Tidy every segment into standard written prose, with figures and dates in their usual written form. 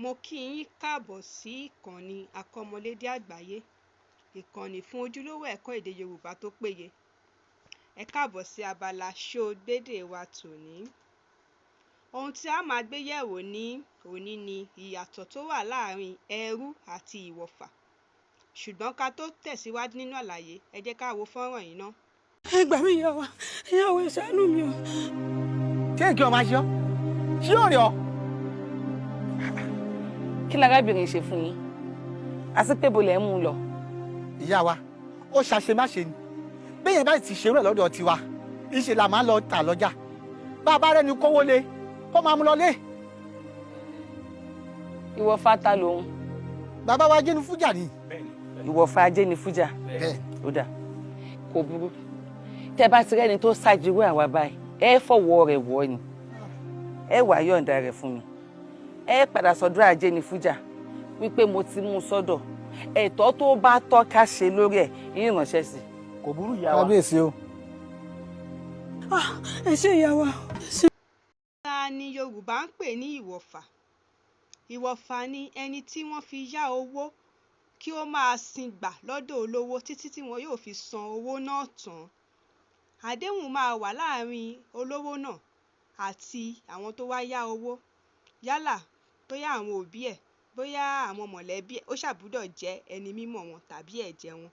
Mo kí yín káàbọ̀ sí ìkànnì Akọ́mọlédè Àgbáyé, ìkànnì fún ojúlówó ẹ̀kọ́ èdè Yorùbá tó péye. Ẹ káàbọ̀ sí abala Ṣó o Gbédè wa tòní. Ohun tí a máa gbé yẹ̀wò ní òní ni ìyàtọ̀ tó wà láàárín ẹrú àti ìwọ̀fà. Ṣùgbọ́n ká tó tẹ̀síwájú nínú àlàyé, ẹ jẹ́ ká wo fọ́nrán yìí ná. Ẹ gbà mí, ìyá wa, ìyá wa, ẹ ṣàánú mi o. Ṣé nǹkan ọmọ aṣọ ṣé ò rí ọ. Kí lárábìnrin ṣe fún yín, àti pé bo lẹ̀ ń mú un lọ? Ìyá wa, ó ṣàṣemáṣe ni. Bẹ́ẹ̀ bá ti ṣerú ẹ̀ lọ́dọ̀ tiwa, ìṣe là máa ń lọ tà lọ́jà. Bá a bá rẹ́ni kówó lé, kó máa mú lọ lé. Ìwọ̀fà ta lòun? Bàbá wa jẹ́nu fújà ni. Ìwọ̀fà ajé ni fújà? Bẹ́ẹ̀. Ó dà, kò burú. Tẹ́ bá ti rẹ́ni tó ṣáájú àwa báyìí, ẹ fọwọ́ rẹ̀ wọ́ ni, ẹ wàá yọ̀ǹda rẹ̀ fún mi. Ẹ padà sọ́dọ̀ ajé ni fújà wípé mo ti mú un sọ́dọ̀. Ẹ̀tọ́ tó bá tọ́ ká ṣe lórí ẹ̀, yín ránṣẹ́ sí i. Kò burú, ìyá wa. Kábíyèsí o. Ẹ ṣé, ìyá wa. Ta ni Yorùbá ń pè ní ìwọ̀fà? Ìwọ̀fà ni ẹni tí wọ́n fi yá owó kí ó máa sin gbà lọ́dọ̀ olówó títí tí wọn yóò fi san owó náà tán. Àdéhùn máa wà láàárín olówó náà àti àwọn tó wá yá owó. Yálà bóyá àwọn òbí ẹ̀, bóyá àwọn mọ̀lẹ́bí ẹ̀, ó ṣàbúdọ̀ jẹ́ ẹni mímọ̀ wọn tàbí ẹ̀jẹ̀ wọn.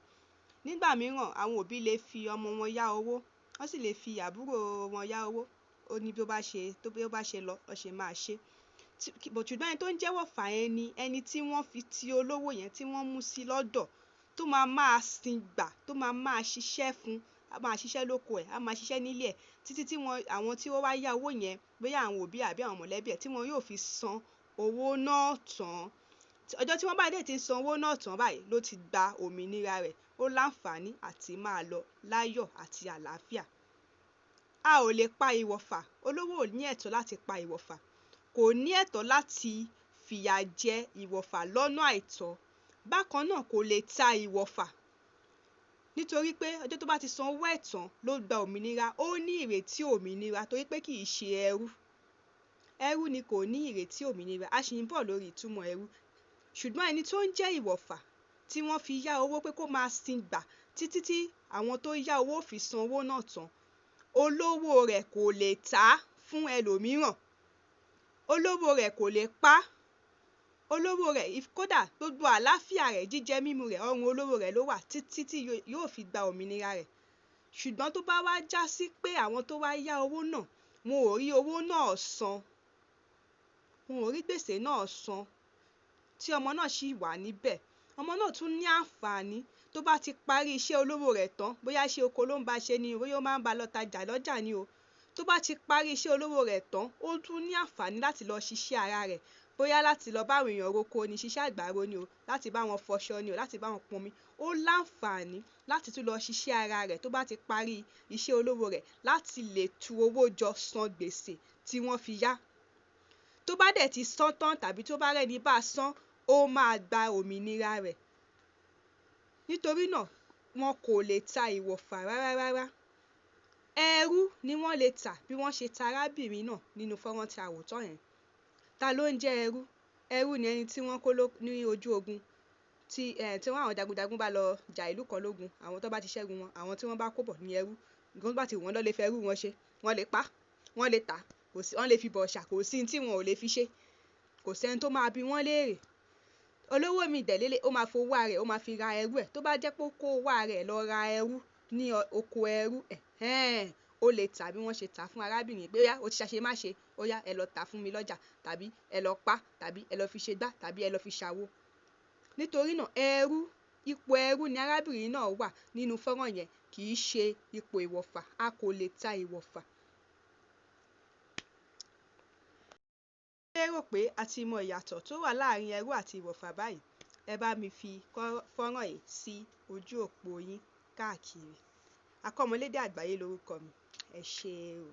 Nígbà mìíràn, àwọn òbí lè fi ọmọ wọn yá owó, wọ́n sì lè fi àbúrò wọn yá owó. Ó ní bí ó bá ṣe tó, bí ó bá ṣe lọ, ó ṣe máa ṣe. Ṣùgbọ́n ẹni tó ń jẹ́wọ̀fà yẹn ni ẹni tí wọ́n fi ti olówó yẹn, tí wọ́n mú sí lọ́dọ̀, tó máa máa sin gbà, tó máa máa ṣiṣẹ́ fún, á máa ṣiṣẹ́ lóko ẹ̀, á máa ṣiṣẹ́ nílé ẹ̀ títí tí wọn àwọn tí ó wá yá owó yẹn, bóyá àwọn òbí àbí àwọn mọ̀lẹ́bí ẹ̀, tí wọn yóò fi san owó náà tán. Ọjọ́ tí wọ́n bá dẹ̀ ti san owó náà tán báyìí ló ti gba òmìnira rẹ̀, ó láǹfààní àti máa lọ láyọ̀ àti àlàáfíà. A ò lè pa ìwọ̀fà. Olówó ò ní ẹ̀tọ́ láti pa ìwọ̀fà. Kò ní ẹ̀tọ́ láti fìyà jẹ ìwọ̀fà lọ́nà àìtọ́. Bákan náà, kò lè ta ìwọ̀fà. Nítorí pé ọjọ́ tó bá ti san owó ẹ̀ tán ló gba òmìnira. Ó ní ìrètí òmìnira torí pé kì í ṣe ẹrú. Ẹrú ni kò ní ìrètí òmìnira. A sì ń bọ̀ lórí ìtumọ̀ ẹrú. Ṣùgbọ́n ẹni tó ń jẹ́ ìwọ̀fà tí wọ́n fi yá owó pé kó máa sin gbà títí tí àwọn tó yá owó fi san owó náà tán, olówó rẹ̀ kò lè tà á fún ẹlòmíràn. Olówó rẹ̀ kò lè pa á. Olówó rẹ̀, kódà gbogbo àlàáfíà rẹ̀, jíjẹ mímu rẹ̀, ọrùn olówó rẹ̀ ló wà títí tí yóò fi gba òmìnira rẹ̀. Ṣùgbọ́n tó bá wá já sí pé àwọn tó wá yá owó náà, wọn ò rí owó náà san, wọn ò rí gbèsè náà san, tí ọmọ náà sì wà níbẹ̀, ọmọ náà tún ní àǹfààní tó bá ti parí iṣẹ́ olówó rẹ̀ tán, bóyá iṣẹ́ oko ló ń bá ṣe ni o, bóyá ó máa ń bá lọ tajà lọ́jà ni o. Tó bá ti parí iṣẹ́ olówó rẹ̀ tán, ó tún ní àǹfààní láti lọ ṣiṣẹ́ ara rẹ̀, bóyá láti lọ bá àwọn èèyàn roko ni, ṣiṣẹ́ àgbàro ni o, láti bá wọn fọṣọ ni o, láti bá wọn pọnmi. Ó láǹfààní láti tún lọ ṣiṣẹ́ ara rẹ̀ tó bá ti parí iṣẹ́ olówó rẹ̀ láti lè tu owó jọ san gbèsè tí wọ́n fi yá. Tó bá dẹ̀ ti san tán tàbí tó bá rẹ́ni bá san, ó máa gba òmìnira rẹ̀. Nítorí náà, wọn kò lè ta ìwọ̀fà rárá rárá. Ẹrú ni wọ́n lè tà bí wọ́n ṣe ta arábìnrin náà nínú fọ́nrán tí a wò tán yẹn. Ta ló ń jẹ́ ẹrú? Ẹrú ni ẹni tí wọ́n kó ní ojú ogun, tí tí wọ́n àwọn jagunjagun bá lọ jà ìlú kan lógun, àwọn tó bá ti ṣẹ́gun wọn, àwọn tí wọ́n bá kó bọ̀ ní ẹrú. Nǹkan tó bá ti wù wọ́n lọ́ lè fẹ́ ẹrú wọn ṣe. Wọ́n lè pa, wọ́n lè tà, kò sí, wọ́n lè fi bọ̀ ọ̀ṣà, kò sí tí wọn ò lè fi ṣe. Kò sí ẹni tó máa bi wọ́n léèrè. Olówó mi dẹ̀ lélẹ̀, ó máa fowó ara rẹ̀, ó máa fi ra ẹrú ẹ̀. Tó bá jẹ́ pé ó kó owó ara rẹ̀ lọ ra ẹrú ní oko ẹrú, ẹ̀hẹ́n, ó lè tà bí wọ́n ṣe tà fún arábìnrin pé ó yá, ó ti ṣàṣe má ṣe, ó yá, ẹ lọ tà fún mi lọ́jà, tàbí ẹ lọ pa, tàbí ẹ lọ fi ṣe gbá, tàbí ẹ lọ fi ṣàwo. Nítorí náà, ẹrú, ipò ẹrú ni arábìnrin náà wà nínú fọ́nrán yẹn, kì í ṣe ipò ìwọ̀fà. A kò lè ta ìwọ̀fà. Lérò pé a ti mọ ìyàtọ̀ tó wà láàárín ẹrú àti ìwọ̀fà báyìí. Ẹ bá mi fi fọ́nrán yìí sí ojú òpó yín káàkiri. Akọ́mọlédè Àgbáyé lórúkọ mi. Ẹ ṣé o.